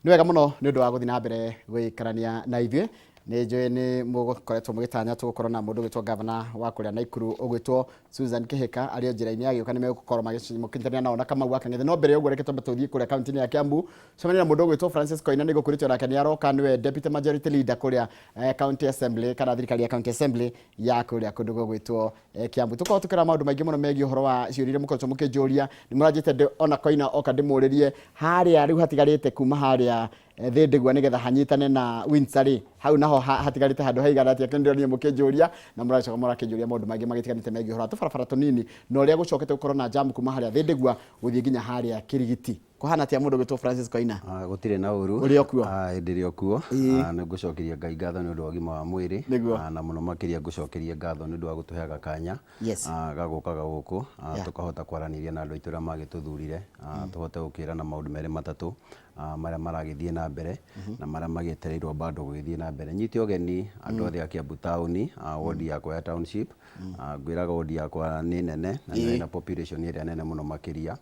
Nĩ wega mũno nĩ ũndũ wa gũthiĩ na mbere gũikarania na ithuĩ. Nĩ njũĩ nĩ mũgũkoretwo mũgĩtanya tũgũkorwo na mũndũ ũgwĩtwo gavana wa kũrĩa Naikuru ũgwĩtwo Susan Kĩhĩka arĩ o njĩra-inĩ agĩũka, nĩ megũkorwo magĩkinyanĩra nao na Kamau wa Kang'ethe. No mbere ya ũguo reke twambe tũthiĩ kũrĩa kaunti-inĩ ya Kiambu cemania na mũndũ ũgwĩtwo Francis Koina. Nĩ gũkũrĩtio nake nĩ aroka, nĩwe Deputy Majority Leader kũrĩa County Assembly kana thirikari ya County Assembly ya kũrĩa kũndũ gũgwĩtwo Kiambu. Tũkorwo tũkĩra maũndũ maingĩ mũno megiĩ ũhoro wa ciũria iria mũkoretwo mũkĩnjũria. Nĩ mũranjĩte ona Koina oka ndĩmũrĩrie harĩa rĩu hatigarĩte kuma harĩa Thĩndĩgua nĩgetha hanyitane na Windsor rĩ, hau naho hatigarĩte handũ haigana atĩa? Kĩo ndĩronire mũkĩnjũria na mũracoka mũrakĩnjũria maũndũ mangĩ magĩtiganĩte megiĩ ũhoro wa tũbarabara tũnini na ũrĩa gũcokete gũkorwo na jam kuma harĩa Thĩndĩgua gũthiĩ nginya harĩa Kĩrigiti. Kũhana atĩa mũndũ ũgwĩtwo Francis Koina? Ah, gũtirĩ na ũru. Ũrĩ o kuo? Ah, ndĩrĩ o kuo. Ah, nĩ ngũcokeria Ngai ngatho nĩ ũndũ wa ũgima wa mwĩrĩ. Nĩguo. Ah, na mũno makĩria ngũcokerie ngatho nĩ ũndũ wa gũtũheaga kanya ga gũkaga gũkũ, tũkahota kwaranĩria na andũ aitũ arĩa magĩtũthurire, tũhote gũkĩrana maũndũ merĩ matatũ marĩa maragĩthiĩ na mbere na marĩa magĩetereirwo bado gũgĩthiĩ na mbere. Nyite ũgeni andũ othe a Kiambu taũni, wodi yakwa ya township. Ngwĩraga wodi yakwa nĩ nene na nĩyo ĩna population ĩrĩa nene mũno makĩria.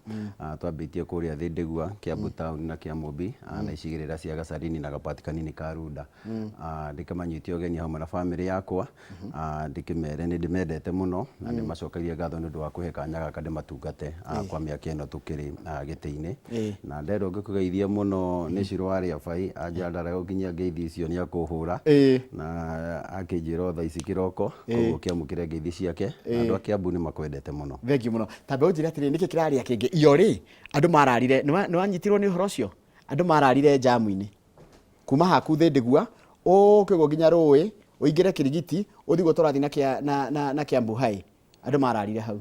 Twambĩtie kũrĩa Thĩndĩgua, Kiambu town na Kĩamũmbi na icigĩrĩra cia Gacarini na gapati kanini ka Runda. Ndĩkĩmanyite ũgeni hamwe na bamĩrĩ yakwa. Ndĩkĩmere nĩ ndĩmendete mũno na ndĩmacokerie ngatho nĩ ũndũ wa kũhe kanya gaka ndĩmatungate kwa mĩaka ĩno tũkĩrĩ gĩtĩ-inĩ. Na nderwo ngĩkũgeithie mũno nĩ Shiro wa Rĩabai, anjĩra ndarega gũkinyia ngeithi icio nĩ akũhũra. Na akĩnjĩra o thaa ici kĩroko, koguo kĩamũkĩre ngeithi ciake. Na andũ a Kiambu nĩ makwendete mũno. Thengiũ mũno. Tambe ũnjĩre atĩrĩrĩ, nĩkĩ kĩrarĩa kĩngĩ? Iyo rĩ, andũ mararire, nĩ wanyitirwo nĩ ũhoro ũcio? Andũ mararire njamu-inĩ. Kuma haku Thĩndĩgua, ũke ũguo nginya rũĩ, ũingĩre Kĩrigiti, ũthiĩ ũguo tũrathiĩ na Kiambu High. Andũ mararire hau.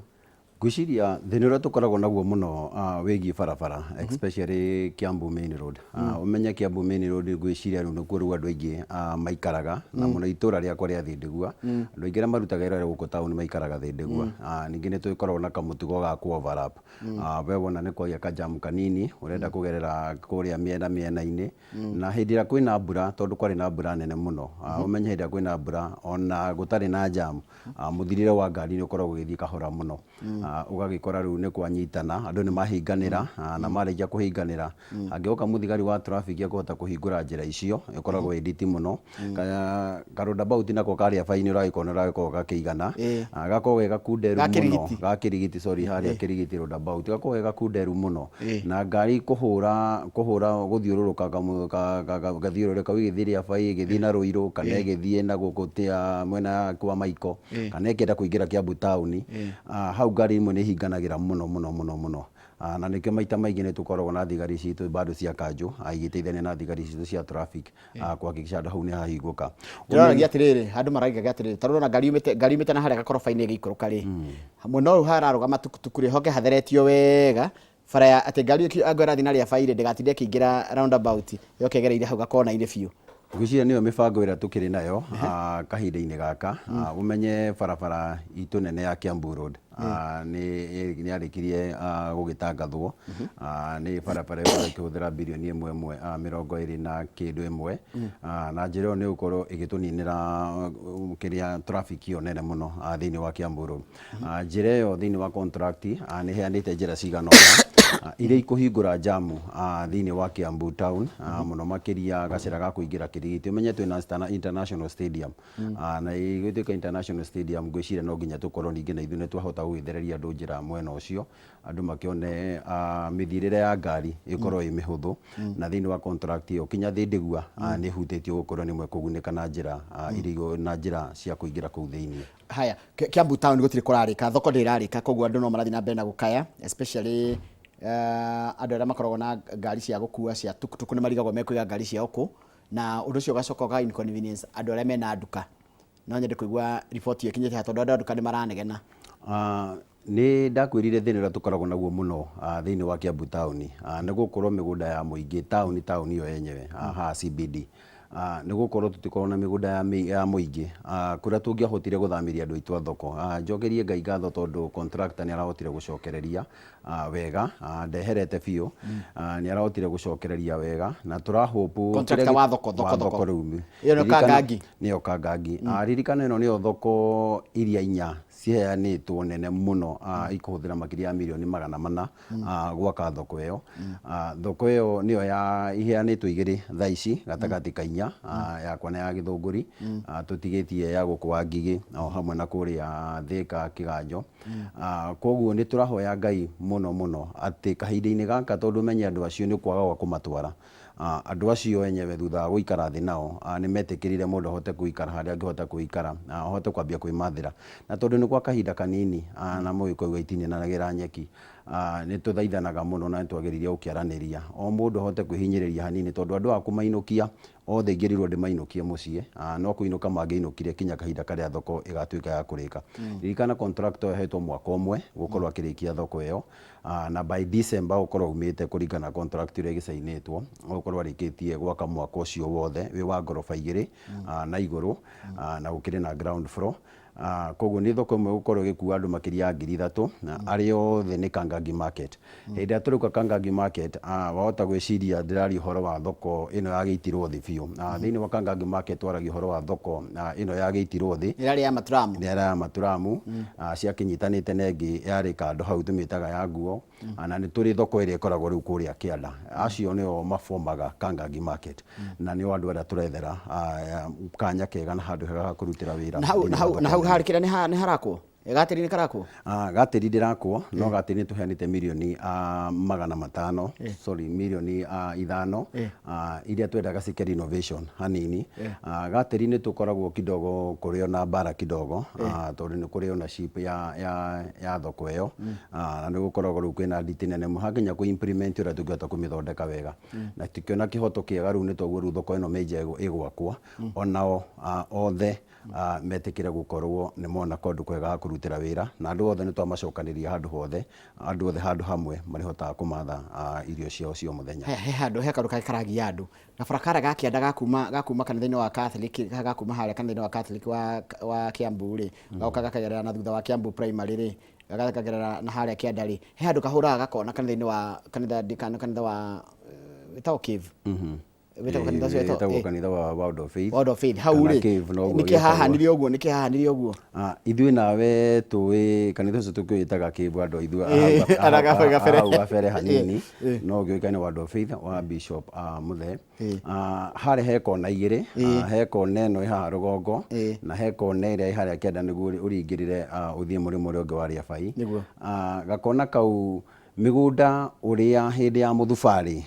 Ngwĩciria thĩna ũrĩa tũkoragwo naguo mũno wĩgiĩ barabara, especially Kiambu main road. Ũmenye Kiambu main road ngwĩciria rĩu nĩkuo rĩu andũ aingĩ maikaraga na mũno itũra rĩakwa rĩa Thĩndĩgua. Andũ aingĩ arĩa marutaga wĩra gũkũ taũni maikaraga Thĩndĩgua. Ningĩ nĩ tũgĩkoragwo na kamũtugo ga kũ overlap. We wona nĩ kwagĩa ka jam kanini ũrenda kũgerera kũrĩa mĩena mĩena-inĩ na hĩndĩ ĩrĩa kwĩna mbura, tondũ kwarĩ na mbura nene mũno, ũmenye hĩndĩ ĩrĩa kwĩna mbura ona gũtarĩ na jam, mũthirĩre wa ngari nĩ ũkoragwo ũgĩthiĩ kahora mũno. Ũgagĩkora rĩu nĩ kwanyitana, andũ nĩ mahinganĩra, na marĩkia kũhinganĩra, hangĩgoka mũthigari wa traffic akũhota kũhingũra njĩra icio, ĩkoragwo ĩ nditi mũno. Ka roundabout nako karĩa bainĩ ũragĩkona ũragĩkorwo gakĩigana, gakoragwo ge gakunderu Ga mũno. Kĩrigiti. Ga Kĩrigiti, sorry, harĩa Kĩrigiti roundabout, gakoragwo ge gakunderu mũno. Na ngari kũhũra kũhũra gũthiũrũrũka gathiũrũrĩ kau ĩgĩthiĩ Rĩabai, ĩgĩthiĩ na Rũirũ, kana ĩgĩthiĩ na gũkũ mwena kwa Maiko, kana ĩkĩenda kũingĩra Kiambu taũni, hau ngari imwe nĩ ihinganagĩra mũno mũno mũno mũno. Na nĩkĩo maita maingĩ nĩ tũkoragwo na thigari citũ bado cia kanjũ igĩteithania na thigari citũ cia traffic kũhakikisha handũ hau nĩ hahingũka. Ndĩroragia atĩrĩrĩ, andũ maraigaga atĩrĩrĩ, ta rĩu ũrona ngari yumĩte, ngari yumĩte na harĩa gakoroba-inĩ ĩgĩikũrũka rĩ, mwena ũyũ hararũgama tukutuku rĩ, hoke hatheretio wega, bara ya atĩ ngari ĩyo angĩkorwo ĩrathiĩ na rĩabai rĩ, ndĩgatinde ĩkĩingĩra roundabout, yoke ĩgereire hau gakona-inĩ biũ. Ngwĩciria nĩyo mĩbango ĩrĩa tũkĩrĩ nayo kahinda-inĩ gaka. Ũmenye barabara itũ nene ya Kiambu Road nĩ yarĩkirie gũgĩtangathwo, nĩ barabara ĩgũkorwo ĩkĩhũthĩra birioni ĩmwe ĩmwe mĩrongo ĩrĩ na kĩndũ ĩmwe, na njĩra ĩyo nĩ ĩgũkorwo ĩgĩtũninĩra kĩrĩa traffic ĩyo nene mũno thĩinĩ wa Kiambu Road. Njĩra ĩyo thĩinĩ wa contract nĩ ĩheanĩte njĩra cigana ũna iria ikũhingũra jamu thĩinĩ wa Kiambu town, mũno makĩria gacĩra ga kũingĩra Kĩrigiti. Ũmenye twĩna International Stadium, na ĩgĩtuĩka International Stadium ngwĩciria no nginya tũkorwo ningĩ na ithuĩ nĩ twahota gũgĩthereria andũ njĩra mwena ũcio, andũ makĩone mĩthiĩrĩre ya ngari ĩkorwo ĩ mĩhũthũ. Na thĩinĩ wa contract ĩyo kinya Thĩndĩgua nĩ ĩhutĩtio gũkorwo nĩ kũgunĩka na njĩra iria na njĩra cia kũingĩra kũu thĩinĩ. Haya, Kiambu town gũtirĩ kũrarĩka, thoko ndĩrarĩka, koguo andũ no marathiĩ na mbere na gũkaya, especially andũ arĩa makoragwo na ngari cia gũkua cia tukutuku nĩ marigagwo mekũiga ngari ciao kũ, na ũndũ ũcio ũgacoka ũka inconvenience andũ arĩa mena nduka. No nyende kũigua riboti ĩyo ĩkinyĩte ha, tondũ andũ a nduka nĩ maranegena. Nĩ ndakwĩrire thĩna ũrĩa tũkoragwo naguo mũno thĩinĩ wa Kiambu taũni, nĩ gũkorwo mĩgũnda ya mũingĩ taũni taũni ĩyo yenyewe haha CBD. Nĩ gũkorwo tũtikoragwo na mĩgũnda ya mũingĩ kũrĩa tũngĩahotire gũthamĩria andũ aitũ a thoko. Njokerie Ngai ngatho tondũ contractor nĩ arahotire gũcokereria wega, ndeherete biũ, nĩ arahotire gũcokereria wega na tũra hope Contractor wa thoko, thoko, wa thoko. thoko rĩu. Ĩyo nĩyo Kangangi? Nĩyo Kangangi. Ririkana ĩno nĩyo thoko iria inya ciheanĩtwo nene mũno ikũhũthĩra makĩria ya mirioni 400 gwaka thoko ĩyo. Thoko ĩyo nĩyo ya iheanĩtwo igĩrĩ thaa ici gatagatĩ ka inya, yakwa na ya Gĩthũngũri. Tũtigĩtie ya gũkũ wa Ngigĩ o hamwe na kũrĩa Thĩka Kĩganjo. Koguo nĩ tũrahoya Ngai mũno mũno atĩ kahinda-inĩ gaka, tondũ ũmenye andũ acio nĩ kwaga gwa kũmatwara. Andũ acio enyewe thutha wa gũikara thĩ nao nĩ metĩkĩrire mũndũ ahote gũikara harĩa angĩhota gũikara na ahote kwambia kwĩmathĩra. Na tondũ nĩ gwa kahinda kanini na mũgĩkũyũ auga itininanagĩra nyeki, nĩ tũthaithanaga mũno na nĩ twagĩrĩire gũkĩaranĩria. O mũndũ ahote kwĩhinyĩrĩria hanini tondũ andũ aya kũmainũkia othe ingĩrirwo ndĩmainũkie mũciĩ, no kũinũka mangĩinũkire kinya kahinda karĩa thoko ĩgatuĩka ya kũrĩka. Ririkana contractor ahetwo mwaka ũmwe gũkorwo akĩrĩkia thoko ĩyo. Na by December ũkorwo umĩte kũringana na contract ĩrĩa ĩgĩcainĩtwo, ũgũkorwo arĩkĩtie gwaka mwako ũcio wothe wĩ wa ngoroba igĩrĩ na igũrũ, na gũkĩrĩ na ground floor. Koguo nĩ thoko ĩmwe ĩgũkorwo ĩgĩkua andũ makĩria ya 3000 na arĩa othe nĩ Kangangi Market. Hĩndĩ ĩrĩa tũrauga Kangangi Market, wahota gwĩciria ndĩraria ũhoro wa thoko ĩno ya gĩitirwo thĩ biũ. Thĩinĩ wa Kangangi Market twaragia ũhoro wa thoko ĩno ya gĩitirwo thĩ. Ĩrĩa ya maturamu. Ĩrĩa ya maturamu, ciakĩnyitanĩte na ĩngĩ yarĩ kando hau tũmĩtaga ya nguo, na nĩ tũrĩ thoko ĩrĩa ĩkoragwo rĩu kũrĩa kĩanda. Acio nĩo mabomaga Kangangi Market na nĩo andũ arĩa tũrethera kanya kega na handũ hega ha kũrutĩra wĩra. Na hau na hau na hau harĩ kĩrĩa nĩ harakwo? Gatĩri nĩ karakwo? Gatĩri ndĩrakwo, no gatĩri nĩ tũheanĩte mirioni 500, sorry, mirioni 5 iria twendaga ciĩke renovation hanini. Gatĩri nĩ tũkoragwo kidogo kũrĩ ona mbara kidogo, tondũ nĩ kũrĩ ownership ya thoko ĩyo, na nĩ gũkoragwo rĩu kwĩna nditi nene mũno hakinya kũ implement ũrĩa tũngĩhota kũmĩthondeka wega. Na tũkĩona kĩhoto kĩega rĩu nĩ twaugua rĩu thoko ĩno major ĩgwakwo, onao othe metĩkĩre gũkorwo nĩ mona kũndũ kwega ga kũrutĩra wĩra, na andũ othe nĩ twamacokanĩria handũ hothe, andũ othe handũ hamwe marĩhotaga kũmatha irio ciao cia o mũthenya. He handũ he kaũndũ kangĩ karagia andũ, gabara karĩa ga kĩanda ga kuma kanitha-inĩ wa Catholic, ga kuma harĩa kanitha-inĩ wa Catholic wa Kiambu rĩ, gagoka gakagerera na thutha wa Kiambu Primary rĩ, gakagerera na harĩa kĩanda rĩ, he handũ kahũraga gakona kanitha-inĩ wa kanitha ndikana kanitha wa wĩtagwo cave. Wĩtagwo kanitha ũcio wĩtagwo wĩtagwo kanitha wa Word of Faith. Word of Faith hau Kana rĩ, cave noguo nĩkĩ gĩtagwo. hahanire ũguo, nĩkĩ hahanire ũguo? Ithuĩ nawe tũĩ kanitha ũcio tũkĩwĩtaga cave andũ aithuĩ Ara gabere. hau gabere hanini, no ũngĩũĩkaine Word of Faith wa Bishop Muthee. Harĩa he kona igĩrĩ, he kona ĩno ĩ haha rũgongo na he kona ĩrĩa ĩ harĩa kĩanda nĩguo ũringĩrĩre ũthiĩ mũrĩmo ũrĩa ũngĩ wa Rĩabai. Gakona kau mĩgũnda ũrĩa hĩndĩ ya mũthubarĩ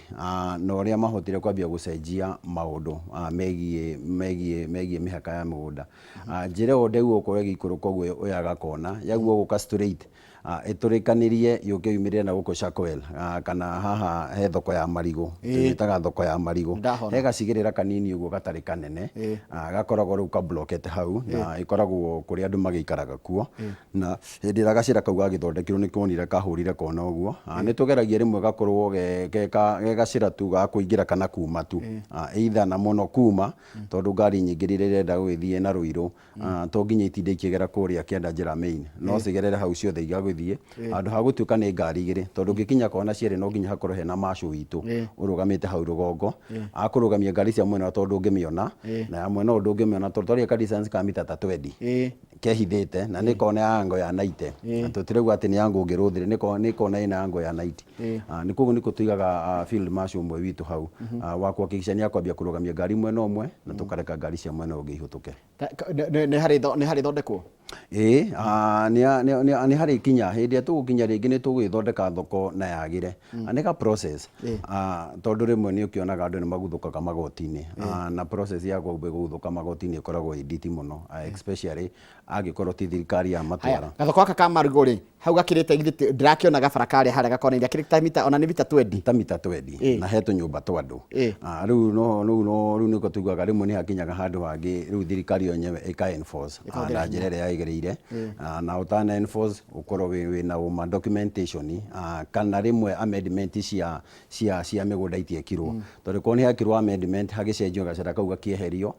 na ũrĩa mahotire kwambia gũcenjia maũndũ megiĩ megiĩ megiĩ mĩhaka ya mĩgũnda. Njĩra ĩyo ndĩaigua gũkorwo ĩgĩikũrũka ũguo yoyaga kona, yaigua gũka straight ĩtũrĩkanĩrie yũke yumĩrĩre na gũkũ Chakwel kana haha he thoko ya marigũ, tũmĩtaga thoko ya marigũ. Ndahona. He gacigĩrĩra kanini ũguo gatarĩ kanene, gakoragwo rĩu kablokete hau na ĩkoragwo kũrĩa andũ magĩikaraga kuo na hĩndĩ ĩrĩa gacĩra kau gagĩthondekirwo nĩ tuonire kahũrire kona ũguo. Nĩ tũgeragia rĩmwe gakorwo ge gacĩra tu ga kũingĩra kana kuma tu, either na mũno kuma tondũ ngari nyingĩ rĩrĩa irenda gũgĩthiĩ na Ruiru, to nginya itinde ikĩgera kũrĩa kĩanda njĩra main, no cigerere hau ciothe igagĩthiĩ handũ ha gũtuĩka nĩ ngari igĩrĩ, tondũ ũngĩkinya kona cierĩ no nginya hakorwo hena marshal witũ ũrũgamĩte hau rũgongo akũrũgamia ngari cia mwena tondũ ndũngĩmĩona na ya mwena ũyũ ndũngĩmĩona tondũ twaria ka distance ka mita ta 20 kehithĩte na nĩ kona ya angle ya 90 na tũtirauga atĩ nĩ angle ũngĩrũthĩrĩ, nĩ kona ĩna angle ya 90. Nĩ koguo nĩkuo tũigaga field marshal ũmwe witũ hau wa kũhakikisha nĩ akwambia kũrũgamia ngari mwena ũmwe na tũkareka ngari cia mwena ũngĩ ihũtũke. Nĩ harĩ thondekwo? Ĩĩ, nĩ harĩ kinya hĩndĩ ĩrĩa tũgũkinya rĩngĩ nĩ tũgũgĩthondeka thoko na yagĩre. Nĩ ga process, tondũ rĩmwe nĩ ũkĩonaga andũ nĩ maguthũkaga magoti-inĩ, na process ya kũguthũka magoti-inĩ ĩkoragwo ĩ nditi mũno, especially Angĩkorwo ti thirikari ya Haya, matwara. Gathoko gaka ka marigũ rĩ, hau gakĩrĩte githĩ ndĩrakĩona gabara karĩa harĩa gakona gakĩrĩ ta mita ona nĩ mita 20. Ta mita 20. Na he tũnyũmba twa andũ. Rĩu no rĩu no rĩu nĩko tugaga rĩmwe nĩ hakinyaga handũ hangĩ rĩu thirikari yo yenyewe ĩka enforce Ĩkahũthĩra na njĩra ĩrĩa yagĩrĩire. Na ũtana enforce ũkorwo wĩna ũma documentation, kana rĩmwe amendment cia mĩgũnda itiekirwo, tondũ korwo nĩ hekirwo amendment hagĩcenjio gacĩra kau gakĩeherio,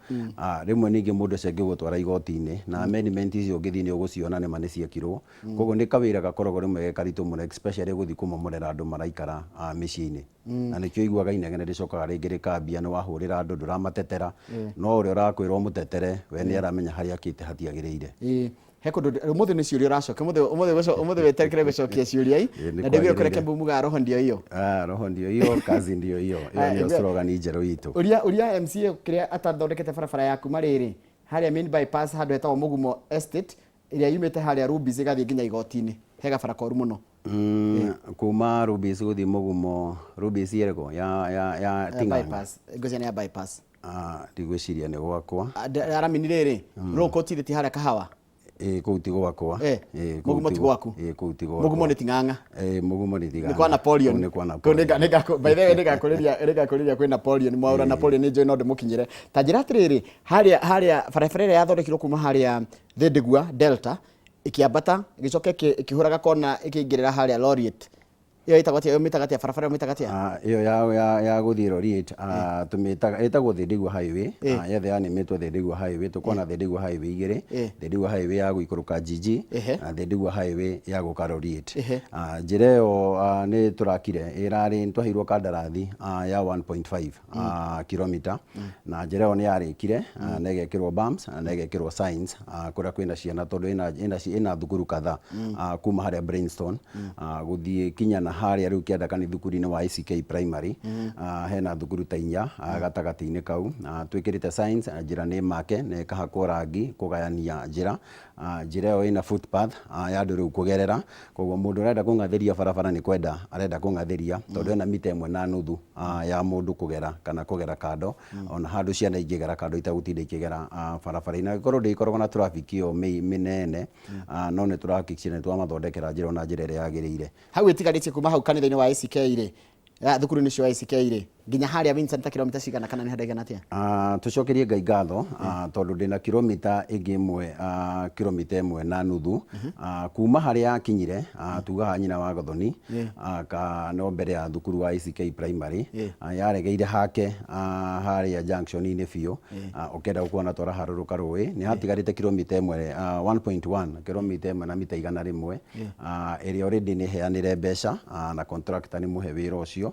rĩmwe ningĩ mũndũ ũcio angĩgũtwara igoti-inĩ na amendment icio ũngĩthiĩ nĩ ũgũciona nĩma nĩ ciekirwo. Koguo nĩ kawĩra gakoragwo rĩmwe ge karitũ mũno, especially gũthiĩ kũmomorera andũ maraikara mĩciĩ-inĩ, na nĩkĩo ũiguaga inegene rĩcokaga rĩngĩ rĩkambia nĩ wahũrĩra andũ ndũramatetera, no ũrĩa ũrakwĩra ũmũtetere we nĩ aramenya harĩa akĩte hatiagĩrĩire. Ĩĩ, he kũndũ ũmũthĩ nĩ ciũria ũracokia ũmũthĩ, ũmũthĩ ũmũthĩ weterekere gũcokia ciũria i. Ĩĩ, nĩ Na ndĩguire kũrĩa kwagĩrĩire. Kĩambu mugaga roho ndio hiyo. Ah, roho ndio hiyo, kazi ndio hiyo. Ĩyo Aya, nĩyo ĩguo. slogan njerũ itũ. Ũria MCA kĩrĩa atathondekete barabara ya kuma rĩrĩ harĩa main bypass handũ hetagwo Mũgumo Estate ĩrĩa yumĩte harĩa Rubis ĩgathiĩ nginya igoti-inĩ, he gabara koru mũno. Kuma Rubis gũthiĩ Mũgumo, Rubis ĩrĩkũ? Ya Ya Ting'ang'a? Bypass, ngwĩciria nĩ ya bypass. Ah, ndigwĩciria nĩ gwakwa. Aramini rĩrĩ, rũkũ ti harĩa Kahawa? Ĩĩ, kũu ti gwakwa. Eh, Ĩĩ, kũu Mũgumo ti gwaku? Ĩĩ, kũu ti gwakwa. Mũgumo nĩ Ting'ang'a. Ĩĩ, Mũgumo nĩ Ting'ang'a. Nĩ kwa Napoleon. Kũu nĩ kwa Kũu Napoleon. By the way, nĩngakũrĩria kwĩ Napoleon. Mwaũra Napoleon nĩ njũĩ no ndĩmũkinyĩre. Ta njĩra atĩrĩrĩ, harĩa barabara ĩrĩa yathondekirwo kuma harĩa Thĩndĩgua Delta ĩkĩambata ĩgĩcoka ĩkĩhũra gakona ĩkĩingĩrĩra harĩa Laureate. Ĩyo ĩtagwo atĩa? Ĩyo mĩtaga atĩa? Barabara ĩyo mĩtaga atĩa? Ah, ĩyo ya gũthiĩ Laureate, tũmĩtaga ĩtagwo Thĩndĩgua Highway. Yethe yanĩmĩtwo Thĩndĩgua Highway. Tũkona Thĩndĩgua Highway igĩrĩ, Thĩndĩgua Highway ya gũikũrũka GG na Thĩndĩgua Highway ya gũka Laureate. Njĩra ĩyo nĩ tũrakire, ĩrarĩ nĩ twaheirwo kandarathi ya 1.5 kilomita, na njĩra ĩyo nĩ yarĩkire na ĩgekĩrwo bumps na ĩgekĩrwo signs kũrĩa kwĩna ciana, tondũ ĩna thukuru kadhaa kuma harĩa Brainstorm gũthiĩ kinya na harĩa rĩu kĩanda kana thukuru-inĩ wa ACK Primary. Hena thukuru ta inya gatagatĩ-inĩ kau. Twĩkĩrĩte signs, njĩra nĩ make na ĩkahakwo rangi kũgayania njĩra. Njĩra ĩyo ĩna footpath ya andũ rĩu kũgerera, koguo mũndũ ũrenda kũng'athĩria barabara nĩ kwenda arenda kũng'athĩria, tondũ ĩna mita 1.5 ya mũndũ kũgera kana kũgera kando, ona handũ ciana ingĩgera kando itagũtinda ikĩgera barabara-inĩ, angĩkorwo ndĩgĩkoragwo na traffic ĩyo mĩnene, no nĩ tũrahakikisha nĩ twamathondekera njĩra ona njĩra ĩrĩa yagĩrĩire. Hau ĩtigarĩtie kuma hau kanitha-inĩ wa ACK rĩ, thukuru-inĩ ũcio wa ACK rĩ, nginya harĩa Windsor nĩ ta kilomita cigana kana nĩ handũ haigana atĩa? Tũcokerie Ngai ngatho, tondũ ndĩna kilomita ĩngĩ ĩmwe, kilomita 1.5 kuma harĩa yakinyire, tugaga nyina wa Gathoni, ka no mbere ya thukuru wa ACK Primary, yaregeire hake harĩa junction-inĩ biũ, ũkĩenda gũkuona twaraharũrũka rũĩ nĩ hatigarĩte kilomita 1, 1.1 kilomita 1 na mita 100, ĩrĩa already nĩ heanĩre mbeca na contractor nĩ mũhe wĩra ũcio.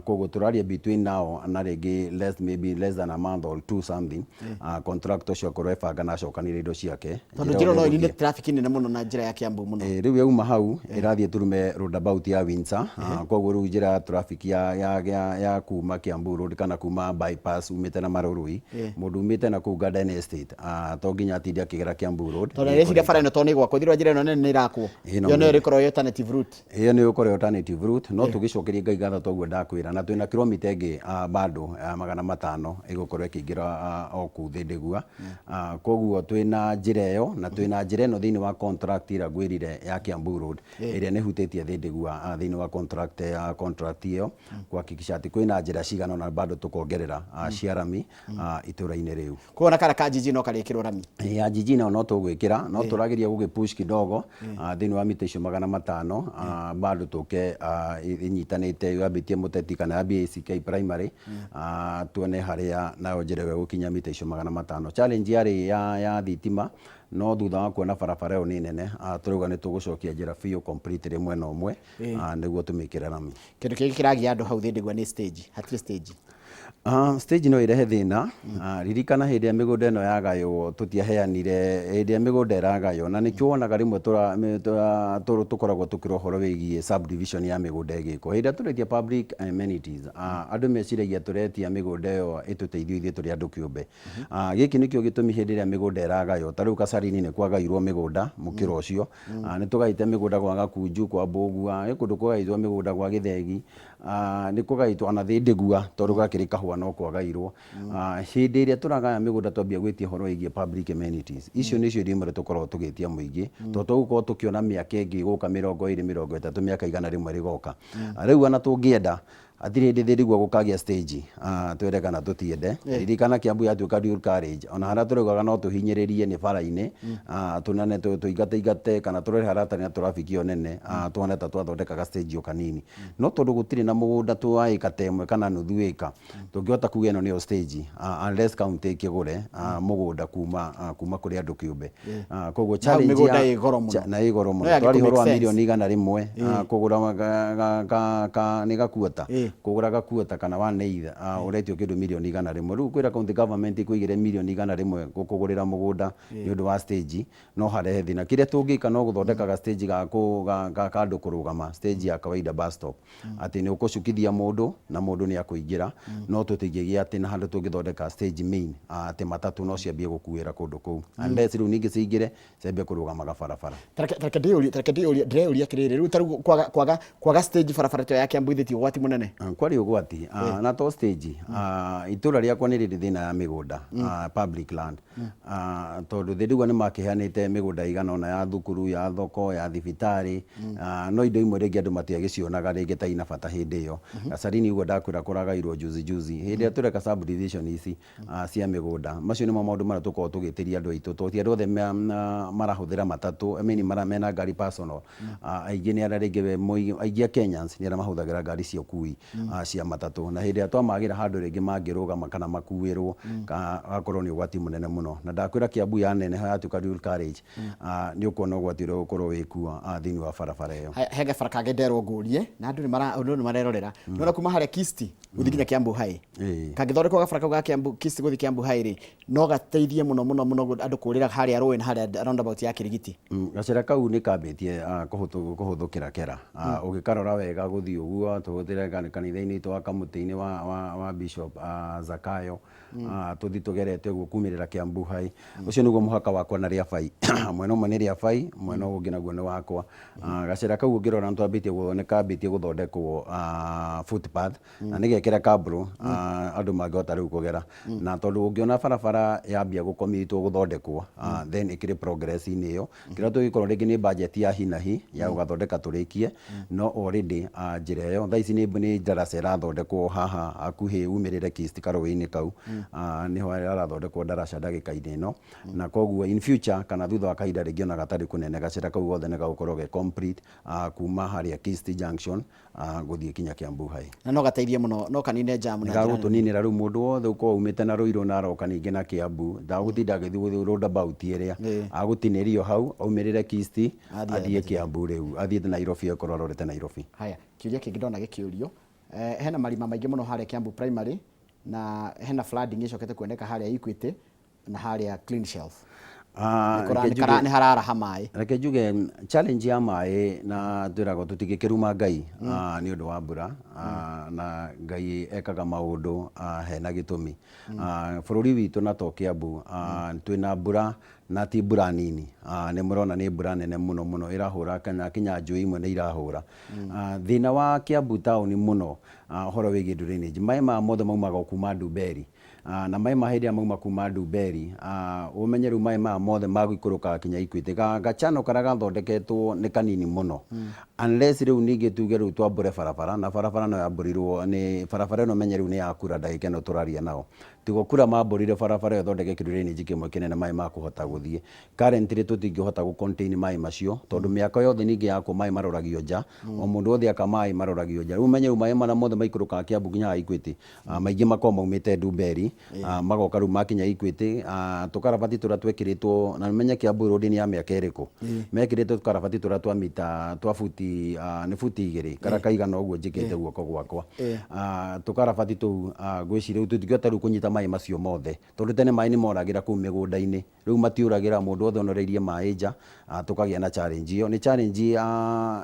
Koguo tũraria between now na rĩngĩ less, maybe less than a month or two something, contractor ũcio akorwo ebanga na acokanĩrĩrie indo ciake. Tondũ njĩra ĩyo no ĩnine traffic nene mũno na njĩra ya Kiambu mũno. Rĩu yauma hau ĩrathiĩ turume roundabout ya Windsor. Koguo rĩu njĩra ya traffic ya kuma Kiambu Road kana kuma bypass umĩte na Marurui, mũndũ umĩte na kũu Garden Estate, to nginya atinde akĩgera Kiambu Road. Tondũ ndĩreciria bara ĩno tondũ nĩ ĩgwakwo thirwa njĩra ĩno nene nĩ ĩrakwo. Ĩno Ĩyo nĩyo ĩrĩkorwo ĩ alternative route. Ĩyo nĩ ĩgũkorwo alternative route, no tũgĩcokerie Ngai ngatho toguo ndakwĩra, na twĩna kilomita ĩngĩ bado 500 ĩgũkorwo ĩkĩingĩra o kũu Thĩndĩgua. Koguo twĩna njĩra ĩyo na twĩna njĩra ĩno thĩinĩ wa contract ĩrĩa ngwĩrire ya Kiambu Road, ĩrĩa nĩ ĩhutĩtie Thĩndĩgua thĩinĩ wa contract ya contract ĩyo, kũhakikisha atĩ kwĩna njĩra cigana ũna bado tũkongerera cia rami itũra-inĩ rĩu. Koguo na kara ka jiji no karĩkĩrwo rami? Ya jiji nayo no tũgwĩkĩra, no tũrageria gũgĩ push kidogo thĩinĩ wa mita icio 500, bado tũke ĩnyitanĩte yambĩtie Mũteti kana yambie ACK Primary, tuone harĩa nayo njĩra ĩyo ĩgũkinya mita icio 500. Challenge yarĩ ya thitima, no thutha wa kuona barabara ĩyo nĩ nene, tũrauga nĩ tũgũcokia njĩra biũ completely mwena ũmwe, nĩguo tũmĩkĩre rami. Kĩndũ kĩngĩ kĩragia andũ hau Thĩndĩgua nĩ stage, hatirĩ stage. Stage no ĩrehe thĩna. Ririkana hĩndĩ ĩrĩa mĩgũnda ĩno yagaywo tũtiaheanire, hĩndĩ ĩrĩa mĩgũnda ĩragaywo, na nĩkĩo wonaga rĩmwe tũkoragwo tũkĩra ũhoro wĩgiĩ subdivision ya mĩgũnda ĩgĩkwo. Hĩndĩ ĩrĩa tũretia public amenities, andũ meciragia tũretia mĩgũnda ĩyo ĩtũteithie ithuĩ tũrĩ andũ kĩũmbe. Gĩkĩ nĩkĩo gĩtũmi hĩndĩ ĩrĩa mĩgũnda ĩragaywo, ta rĩu Kacarini nĩ kwagairwo mĩgũnda mũkĩra ũcio, nĩ tũgaĩte mĩgũnda gwa Gakunju, kwa Mbũgua, gwĩ kũndũ kwagaĩtwo mĩgũnda gwa Gĩthegi, nĩ kũgaĩtwo ona Thĩndĩgua tondũ gakĩrĩ Rĩngĩ kahũa no kwagairwo. Hĩndĩ ĩrĩa tũragaya mĩgũnda twambia gwĩtia ũhoro wĩgiĩ public amenities, icio nĩcio irio imwe tũkoragwo tũgĩtia mũingĩ, tondũ tũgũkorwo tũkĩona mĩaka ĩngĩ ĩgũka 20, 30, mĩaka 100 ĩgoka. Rĩu ona tũngĩenda hatirĩ hĩndĩ thĩrigua gũkagĩa stage twende kana tũtiende. Ririkana Kiambu yatuĩka dual carriage, ona harĩa tũraugaga no tũhinyĩrĩrie nĩ bara-inĩ, tũnane tũingate ingate kana tũrore harĩa hatarĩ na traffic ĩyo nene, tuone ta twathondeka ga stage o kanini. No tondũ gũtirĩ na mũgũnda tũ wa ĩka ta ĩmwe kana nuthu ĩka, tũngĩhota kuga ĩno nĩyo stage unless county ĩkĩgũre mũgũnda kuma kũrĩ andũ kĩũmbe. Koguo Na hau challenge mĩgũnda ya ĩ goro mũno. Na ĩ goro mũno. No yangĩ Twaria kũ ũhoro make wa sense. mirioni 100 kũgũra nĩ gakuota, kũgũra gakuota kana one eighth ũretio kĩndũ mirioni 100. Rĩu kwĩra county government ĩkũigĩre mirioni 100 gũkũgũrĩra mũgũnda nĩ ũndũ wa stage no harehe thĩna. Kĩrĩa tũngĩka no gũthondeka ga stage ga andũ kũrũgama, stage ya kawaida bus stop. Atĩ nĩ ũkũcukithia mũndũ na mũndũ nĩ akũingĩra, no tũtingĩgĩa atĩ na handũ tũngĩthondeka stage main atĩ matatũ no ciambie gũkuĩra kũndũ kũu. Unless rĩu ningĩ ciingĩre ciambie kũrũgamaga barabara. Ta reke ndĩyũrie, ta reke ndĩyũrie, ndĩreyũria atĩrĩrĩ, rĩu ta rĩu kwaga stage barabara ta ĩyo ya Kiambu ithĩ ti ũgwati mũnene? Kwarĩ ũgwati, na to stage, itũra rĩakwa nĩ rĩrĩ thĩna ya mĩgũnda, public land. Tondũ thĩ rĩu nĩ makĩheanĩte mĩgũnda ĩigana ũna ya thukuru, ya thoko, ya thibitarĩ, no indo imwe rĩngĩ andũ matiagĩcionaga rĩngĩ ta ina bata hĩndĩ ĩyo. Gacarini ũguo ndakwĩra kũragairwo juzi juzi. Hĩndĩ ĩrĩa tũreka subdivision ici cia mĩgũnda, macio nĩmo maũndũ marĩa tũkoragwo tũgĩtĩria andũ aitũ, tondũ ti andũ othe marahũthĩra matatũ, I mean mena ngari personal. Aingĩ nĩ arĩa rĩngĩ, aingĩ a Kenyans nĩ arĩa mahũthagĩra ngari cia ũkui cia matatũ, na hĩndĩ ĩrĩa twamagĩra handũ rĩngĩ mangĩrũgama kana makuĩrwo, gakorwo nĩ ũgwati mũnene mũno. Na ndakwĩra Kiambu yaneneha yatuĩka dual carriage, nĩ ũkuona ũgwati ũrĩa ũgũkorwo wĩkuo thĩinĩ wa barabara ĩyo. Haya, he gabara kangĩ nderwo ngũrie na andũ nĩ marerorera. Nĩwona kuma harĩa Kisti gũthiĩ nginya Kiambu High, kangĩthondekwo gabara kau ga Kiambu Kisti gũthiĩ Kiambu High rĩ, no gateithie mũno mũno mũno andũ kũrĩra harĩa rũĩ na harĩa roundabout ya Kirigiti. Gacĩra kau nĩ kambĩtie kũhũthũkĩra kera. Ũgĩkarora wega gũthiĩ ũguo tũhũthĩre kanitha-inĩ witũ wa kamũtĩ-inĩ wa Bishop Zakayo, tũthiĩ tũgerete ũguo kumĩrĩra Kiambu High. Ũcio nĩguo mũhaka wakwa na Rĩabai. Mwena ũmwe nĩ Rĩabai, mwena ũyũ ũngĩ naguo nĩ wakwa. Gacĩra kau ũngĩrora nĩ kambĩtie gũthondekwo footpath na nĩ gekĩre kabro andũ mangĩhota rĩu kũgera. Na tondũ ũngĩona barabara yambia gũkomitwo gũthondekwo, then ĩkĩrĩ progress-inĩ ĩyo. Kĩrĩa tũgĩkorwo rĩngĩ nĩ budget ya hi na hi ya gũgathondeka tũrĩkie, no already njĩra ĩyo thaa ici nĩ ndaraca ĩrathondekwo haha hakuhĩ umĩrĩre Kist karũĩ-inĩ kau, nĩho harathondekwo ndaraca ndagĩka-inĩ ĩno, na koguo in future kana thutha wa kahinda rĩngĩ ona gatarĩ kũnene gacĩra kau gothe nĩ gagũkorwo ge complete kuma harĩa Kist junction gũthiĩ kinya Kiambu High. Na no gateithie mũno, no kanine jam na njĩra nene. Nĩgagũtũninĩra rĩu mũndũ wothe ũkorwo umĩte na Ruiru na aroka ningĩ na Kiambu ndagũtinda agĩthiĩ roundabout ĩrĩa, agũtinĩrio hau aumĩrĩre Kisti athiĩ Kiambu rĩu athiĩte Nairobi akorwo arorete Nairobi. Haya, kĩũria kĩngĩ ndona gĩkĩũrio, hena marima maingĩ mũno harĩa Kiambu Primary na hena flooding ĩcokete kuoneka harĩa Equity na harĩa Clean Shelf. Nĩ hararaha maĩ. Reke njuge challenge ya maĩ na twĩragwo tũtingĩkĩruma Ngai nĩ ũndũ wa mbura, na Ngai ekaga maũndũ hena gĩtũmi. Bũrũri witũ na to Kiambu twĩna mbura na ti mbura nini, nĩ mũrona nĩ mbura nene mũno mũno ĩrahũra kana kinya njũĩ imwe nĩ irahũra. Thĩna wa Kiambu taũni mũno ũhoro wĩgiĩ drainage, maĩ maya mothe maumaga o kuma Ndumberi. Na maĩ ma hĩndĩ ĩrĩa mauma kuma Ndumberi, ũmenye rĩu maĩ maya mothe magũikũrũkaga kinya Equity. Gachano karĩa gathondeketwo nĩ kanini mũno, unless rĩu ningĩ tuge rĩu twambũre barabara, na barabara no yambũrirwo nĩ barabara ĩno ũmenye rĩu nĩ ya kura ndagĩka ĩno tũraria nao. Tigo kura mambũrire barabara ĩyo ĩthondeke kĩ drainage kĩmwe kĩnene maĩ makũhota gũthiĩ. Currently tũtingĩhota gũ contain maĩ macio tondũ mĩako yothe ningĩ yakwo maĩ maroragio nja, o mũndũ wothe aka maĩ maroragio nja. Rĩu ũmenye rĩu maĩ marĩa mothe maikũrũkaga Kiambu nginya haha Equity, maingĩ makoragwo maumĩte Ndumberi, magoka rĩu makinya Equity, tũkarabati tũrĩa twekĩrĩtwo, na ũmenye Kiambu Road nĩ ya mĩaka ĩrĩkũ, mekĩrĩtwo tũkarabati tũrĩa twa mita, twa buti, nĩ buti 2, karĩa kaigana ũguo njĩkĩte guoko gwakwa. Tũkarabati tũu ngwĩciria rĩu tũtingĩhota rĩu kũnyita maĩ macio mothe, tondũ tene maĩ nĩ moragĩra kũu mĩgũnda-inĩ. Rĩu matiũragĩra mũndũ wothe onoreirie maĩ nja, tũkagĩa na challenge ĩyo. Nĩ challenge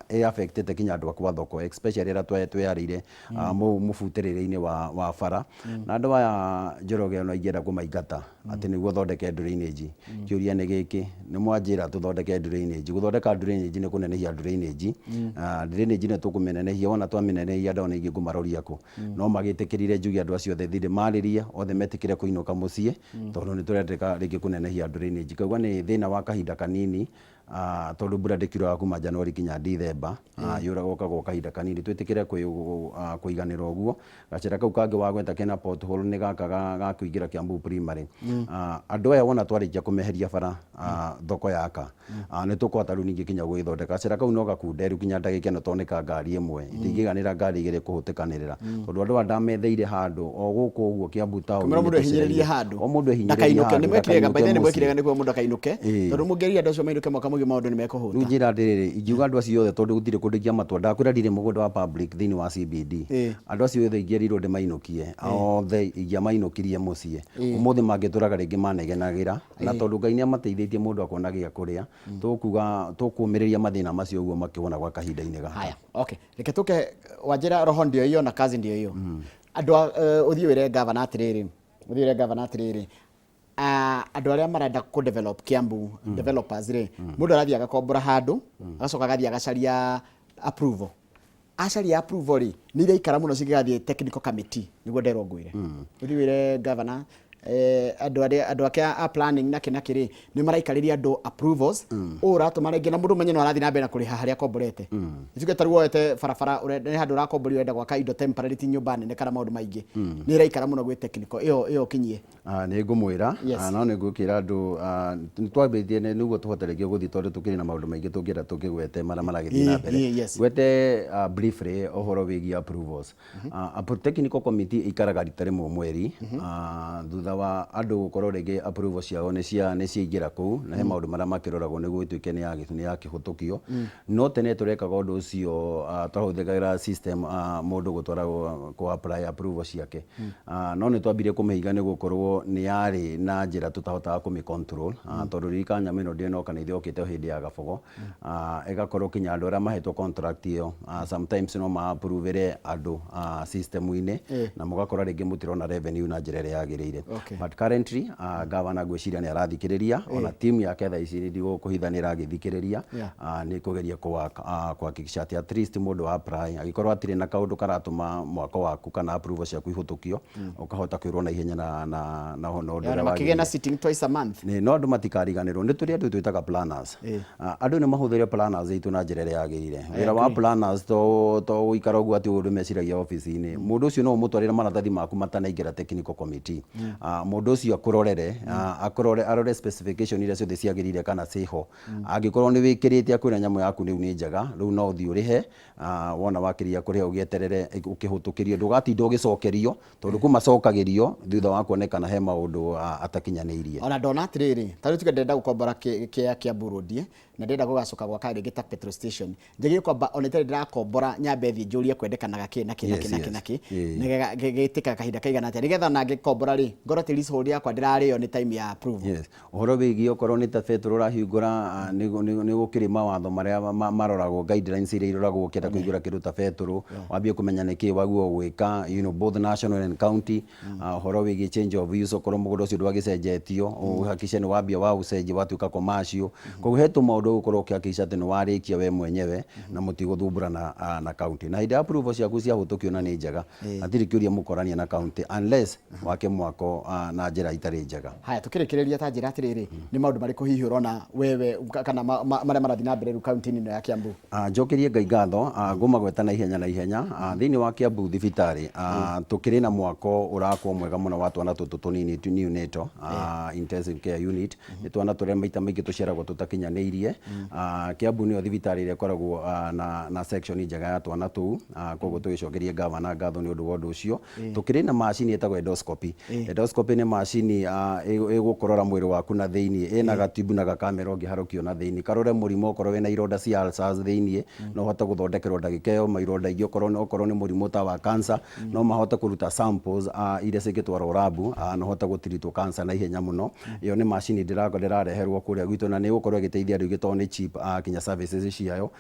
ĩ affect kinya andũ a kwa thoko especially arĩa tweyarĩire mũbutĩrĩre-inĩ wa bara. Na andũ aya Njoroge ona ingĩenda kũmaingata atĩ nĩguo thondeke drainage, kĩũria nĩ gĩkĩ, nĩ mwanjĩra tũthondeke drainage, gũthondeka drainage nĩ kũnenehia drainage, drainage nĩ tũkũmĩnenehia, wona twamĩnenehia andũ aya ningĩ ngũmaroria kũ? No magĩtĩkĩrire njuge andũ acio othe thiĩ ndĩmarĩrie othe metĩkĩre kũinũka mũciĩ tondũ nĩ tũrendeka rĩngĩ kũnenehia drainage. Ngauga nĩ thĩna wa kahinda kanini tondũ mbura ndĩkiuraga kuma January nginya Dithemba, yuraga ũkaga o kahinda kanini, twĩtĩkĩre kũiganĩra ũguo. Gacĩra kau kangĩ wagweta kena pothole nĩ gaka ga kũingĩra Kiambu Primary. Andũ aya wona twarĩkia kũmeheria bara thoko yaka, nĩ tũkũhota rĩu ningĩ nginya gũgĩthondeka. Gacĩra kau no gakunderu nginya ndagĩka ĩno tondũ nĩ ka ngari ĩmwe, itingĩiganĩra ngari igĩrĩ kũhĩtũkanĩrĩra. Tondũ andũ aya ndametheire handũ o gũkũ ũguo Kiambu town Kũmĩra mũndũ ehinyĩrĩrie handũ. O mũndũ ehinyĩrĩrie Ndakainũke. handũ, Nĩ mwekire wega, by the way nĩ ndakainũke mwekire wega mũciĩ. nĩguo mũndũ akainũke. Tondũ mũngĩerire andũ acio mainũke mwaka mũgima maũndũ nĩ mekũhũta. Rĩu njĩra atĩrĩrĩ, ingiuga andũ acio othe tondũ gũtirĩ kũndũ ingĩamatua, ndakwĩra ndirĩ mũgũnda wa public thĩinĩ wa CBD. Andũ acio othe ingĩerirwo ndĩmainũkie, othe ingĩamainũkirie mũciĩ. Ũmũthĩ mangĩtũraga rĩngĩ manegenagĩra, na tondũ Ngai nĩ amateithĩtie mũndũ akona gĩa kũrĩa, tũkuga tũkũmĩrĩria mathĩna macio ũguo makĩwona gwa kahinda-inĩ gaka. Haya, okay. Reke tũke wanjĩra roho ndio hiyo na kazi ndio hiyo. Andũ a ũthiĩ wĩre gavana atĩrĩrĩ, ũthiĩ wĩre gavana atĩrĩrĩ, andũ arĩa marenda kũ develop Kiambu developers rĩ, mũndũ arathiĩ agakombora handũ, agacoka agathiĩ agacaria approval. Acaria approval rĩ, nĩ iraikara mũno cingĩgathiĩ technical committee, nĩguo nderwo ngwĩre. Ũthiĩ wĩre gavana andũ arĩa andũ ake a planning na kĩ na kĩ rĩ, nĩ maraikarĩria andũ approvals, ũũ ũratũma rĩngĩ na mũndũ ũmenye no arathiĩ na mbere na kũrĩha harĩa akomborete. Tuge ta rĩu woete barabara nĩ handũ ũrakomboria ũrenda gwaka indo temporary ti nyũmba nene kana maũndũ maingĩ. Nĩ ĩraikara mũno gwĩ technical, ĩyo ĩyo ũkinyie. Nĩ ngũmwĩra, no nĩ ngũkĩra andũ nĩ twambĩtie nĩguo tũhote rĩngĩ gũthiĩ tondũ tũkĩrĩ na maũndũ maingĩ tũngĩenda tũkĩgwete marĩa maragĩthiĩ na mbere. Ngwete briefly ũhoro wĩgiĩ approvals. Technical committee ĩikaraga rita rĩmwe mweri, thutha wa andũ gũkorwo rĩngĩ approval ciao nĩ cia nĩ ciaingĩra kũu na he maũndũ marĩa makĩroragwo nĩguo ĩtuĩke nĩ yakĩhĩtũkio. No tene tũrekaga ũndũ ũcio, twahũthagĩra system mũndũ gũtwara kũ apply approval ciake. No nĩ twambire kũmĩhinga nĩ gũkorwo nĩ yarĩ na njĩra tũtahotaga kũmĩ control, tondũ ririkana nyamũ ĩno ndĩnoka nĩ yokĩte o hĩndĩ ya Gabogo. Ĩgakorwo kinya andũ arĩa mahetwo contract ĩyo sometimes no ma approve andũ system-inĩ na mũgakora rĩngĩ mũtirona revenue na njĩra ĩrĩa yagĩrĩire. But currently governor ngwĩciria nĩ arathikĩrĩria, ona team yake thaa ici ndigũkũhitha nĩ ĩragĩthikĩrĩria, nĩ kũgeria kũ hakikisha atĩ at least mũndũ apply angĩkorwo hatirĩ na kaũndũ karatũma mwako waku kana approval ciaku ihũtũkio, ũkahota kwĩrwo na ihenya na ũndũ ũrĩa Makĩgĩa na sitting twice a month. Nĩ no andũ matikariganĩrwo nĩ tũrĩ andũ twĩtaga planners. Andũ nĩ mahũthĩre planners aitũ na njĩra ĩrĩa yagĩrĩire. Wĩra wa planners to gũikara ũguo atĩ ũndũ meciragia obici-inĩ. Mũndũ ũcio no ũmũtwarĩre maratathi maku matanaingĩra technical committee. Mũndũ ũcio akũrorere, akũrore arore specification iria ciothe ciagĩrĩire kana ciĩho. Angĩkorwo nĩ wĩkĩrĩte akwĩra nyamũ yaku rĩu nĩ njega, rĩu no ũthiĩ ũrĩhe, wona wakĩrĩkia kũrĩha ũgĩeterere ũkĩhĩtũkĩrio, ndũgatinda ũgĩcokerio tondũ kũ macokagĩrio thutha wa kuonekana he maũndũ atakinyanĩirie. Ona ndona atĩrĩrĩ, ta rĩu tuge ndĩrenda gũkombora kĩa Kiambu Road na ndĩrenda gũgacoka gwaka rĩngĩ ta petrol station, njagĩrĩirwo kwamba ona itarĩ ndĩrakombora nyambe thiĩ njũrie kwendekanaga kĩ na kĩ na kĩ na kĩ na kĩ, nĩgetha gĩtĩkaga kahinda kaigana atĩa, nĩgetha ona ngĩkombora rĩ, ngorwo atĩ leasehold yakwa ndĩrarĩo nĩ time ya approval. Yes. Ũhoro wĩgiĩ okorwo nĩ ta betũrũ ũrahingũra, nĩ gũkĩrĩ mawatho marĩa maroragwo, guidelines iria iroragwo ũkĩenda kũhingũra kĩndũ ta betũrũ, wambie kũmenya nĩkĩ wagĩrĩirwo gwĩka, both national and county. Ũhoro wĩgiĩ change of use, okorwo mũgũnda ũcio ndwagĩcenjetio, ũhakikishe nĩ wambia waũcenjia watuĩka commercial. Koguo he tũmaũndũ ũgũkorwo ũkĩhakikisha atĩ nĩ warĩkia we mwenyewe na mũtigũthumbũrana na county. Na hĩndĩ ya approval ciaku ciahĩtũkio na nĩ njega, hatirĩ kĩũria mũkorania na county unless wake mwako na njĩra itarĩ njega. Haya, tukĩrĩkĩrĩria ta njĩra atĩrĩrĩ, nĩ maũndũ marĩkũ hihi ũrona wewe kana marĩa marathiĩ na mbere rĩu kaunti-inĩ ĩno ya Kiambu? Njokerie Ngai ngatho, ngũmagweta na ihenya na ihenya. Thĩinĩ wa Kiambu thibitarĩ, tũkĩrĩ na mwako ũrakwo mwega mũno wa twana tũtũ tũnini neonatal intensive care unit. Nĩ twana tũrĩa maita maingĩ tũciaragwo tũtakinyanĩirie. Kiambu nĩyo thibitarĩ ĩrĩa ĩkoragwo na section njega ya twana tũu, koguo tũgĩcokerie gavana ngatho nĩ ũndũ wa ũndũ ũcio. Tũkĩrĩ na macini ĩtagwo endoscopy. Endoscopy nĩ macini ĩgũkũrora mwĩrĩ waku na thĩinĩ, ĩna gatibu na gakamera ũngĩharũkio na thĩinĩ, karore mũrimũ okorwo wĩna ironda cia ulcers thĩinĩ, no ũhote gũthondekerwo ndagĩka ĩyo, maironda ingĩ okorwo nĩ mũrimũ ta wa cancer, no mahote kũruta samples iria cingĩtwarwo lab, na ũhote gũtiritwo cancer na ihenya mũno. Ĩyo nĩ macini ndĩrareherwo kũrĩa gwitũ na nĩ ĩgũkorwo ĩgĩteithia andũ aingĩ tondũ nĩ cheap kinya services ciayo.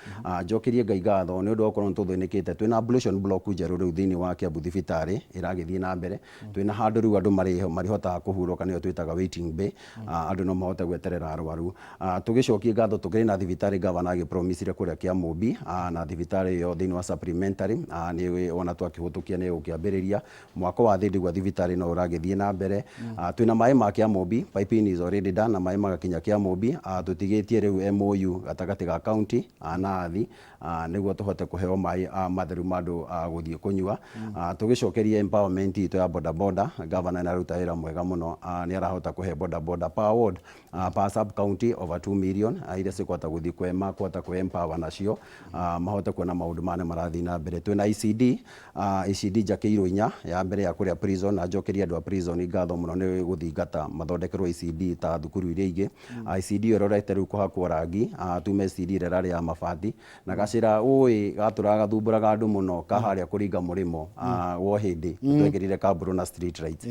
Njokerie Ngai ngatho nĩ ũndũ wa gũkorwo nĩ tũthĩnĩkĩte, twĩna ablution block njerũ rĩu thĩinĩ wa Kiambu thibitarĩ ĩragĩthiĩ na mbere. Twĩna handũ rĩu andũ marĩhotaga kũhurũka, nĩyo twĩtaga waiting bay. Andũ no mahote gweterera arwaru. Tũgĩcokie ngatho, tũkĩrĩ na thibitarĩ gavana agĩpromisire kũrĩa Kĩamũmbi, na thibitarĩ ĩyo thĩinĩ wa supplementary nĩ ona twakĩhũtũkia nĩ ĩgũkĩambĩrĩria mwako wa thĩ, ndĩgua thibitarĩ no ũragĩthiĩ na mbere. Twĩna maĩ ma Kĩamũmbi, piping is already done na maĩ magakinya Kĩamũmbi. Tũtigĩtie rĩu MOU gatagatĩ ga county na athi nĩguo tũhote kũheo maĩ matheru ma andũ gũthiĩ kũnyua. Tũgĩcokeria empowerment itũ ya boda boda, governor nĩ aruta wĩra mwega mũno, nĩ arahota kũhe boda boda per ward, per sub county over 2 million iria cikũhota gũthiĩ kwema kũhota kũ empower nacio, mahote kuona maũndũ maya nĩ marathiĩ na mbere. Twĩna ECD, ECD njakĩirwo inya, ya mbere ya kũrĩa prison, na njokerie andũ a prison ngatho mũno nĩ gũthingata mathondekerwo ECD ta thukuru iria ingĩ. ECD ĩyo ĩrorete rĩu kũhakwo rangi, tume ECD ĩrĩa ĩrarĩ ya mabati na gacĩra ũĩ gatũraga gathumbũraga andũ mũno ka harĩa kũringa mũrĩmo wa hĩndĩ twekĩrire kambũrũ na street lights.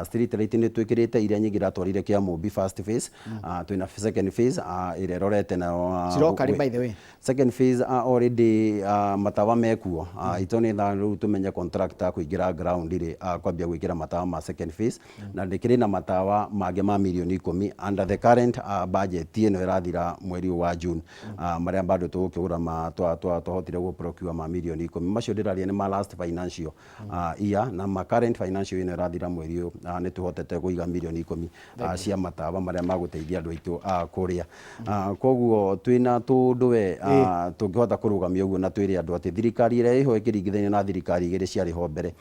Street light nĩ twĩkĩrĩte iria nyingĩ iratwarire Kĩamũmbi first phase. Twĩna second phase ĩrĩa ĩrorete nayo Ciroka rĩ, by the way? Second phase already matawa mekuo. Itũ nĩ thaa rĩu tũmenye contractor kũingĩra ground rĩ, kwambia gwĩkĩra matawa ma second phase, na ndĩkĩrĩ na matawa mangĩ ma mirioni 10 under the current budget ĩno ĩrathira mweri ũyũ wa June, marĩa bado tũgũkĩgũra ma twahotire gũ procure ma mirioni 10. Macio ndĩraria nĩ ma last financial year, na ma current financial ĩno ĩrathira mweri ũyũ, nĩ tũhotete kũiga mirioni 10 cia matawa marĩa magũteithia andũ aitũ kũrĩa. Koguo twĩna tũndũ we tũngĩhota kũrũgamia ũguo na twĩre andũ atĩ thirikari ĩrĩa ĩho ĩkĩringithanio na thirikari igĩrĩ ciarĩ ho mbere,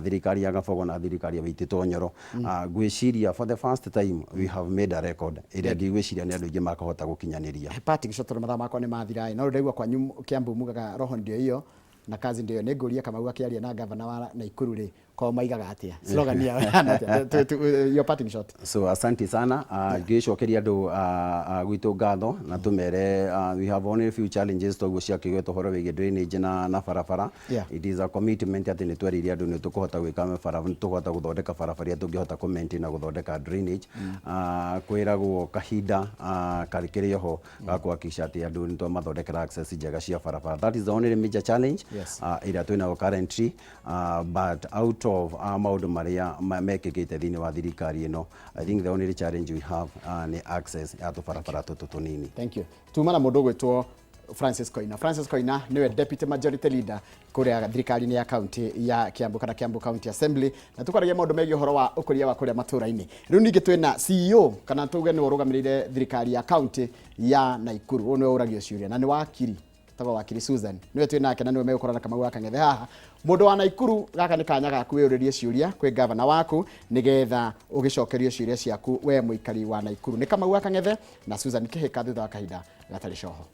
thirikari ya Gabogo na thirikari ya Waititu Nyoro, ngwĩciria for the first time we have made a record ĩrĩa ndigwĩciria nĩ andũ aingĩ makahota gũkinyanĩria. Parting shot, tondũ mathaa makwa nĩ mathira, no ndaigua kwanyu Kiambu mugaga roho ndio hiyo na kazi ndio hiyo. Nĩ ngũria Kamau akĩaria na gavana wa Nakuru rĩ, ko maigaga atĩa slogan yao ĩhana atĩa? Your parting shot. So asante sana. Ngĩcokeria andũ gwitũ ngatho na tũmere we have only a few challenges toguo ciakĩgwetwo ũhoro wĩgiĩ drainage na barabara. It is a commitment atĩ nĩ twerĩire andũ nĩ tũkũhota gwĩka bara, nĩ tũkũhota gũthondeka barabara iria tũngĩhota kũ maintain na gũthondeka drainage. Kwĩragwo kahinda karĩ kĩrĩ oho ga kũhakikisha atĩ andũ nĩ twamathondekera access njega cia barabara. That is the only major challenge ĩrĩa twĩnayo currently, but out of maũndũ marĩa mekĩkĩte thĩinĩ wa thirikari ĩno, I think the only challenge we have nĩ access ya tũbarabara tũtũ tũnini. Thank you. Tuma na mũndũ ũgwĩtwo Francis Koina. Francis Koina niwe deputy majority leader kũrĩa thirikari-inĩ ya county ya Kiambu kana Kiambu County Assembly, na tũkwaragia maũndũ megiĩ ũhoro wa ũkũria wa kũrĩa matũra-inĩ. Rĩu ningĩ twĩna CEO, kana tuge nĩwe ũrũgamĩrĩire thirikari ya county ya Nakuru. Ũyũ nĩwe ũragio ciũria na nĩ wakiri, tagwo wakiri Susan, nĩwe twĩ nake na nĩwe megũkorwo na Kamau wa Kang'ethe haha. Mũndũ wa Nakuru, gaka nĩ kanya gaku wĩyũrĩrie ciũria kwĩ gavana waku nĩgetha ũgĩcokerio ciũria ciaku we mũikari wa Nakuru. Nĩ Kamau wa Kang'ethe na Susan Kĩhĩka thutha wa kahinda gatarĩ coho.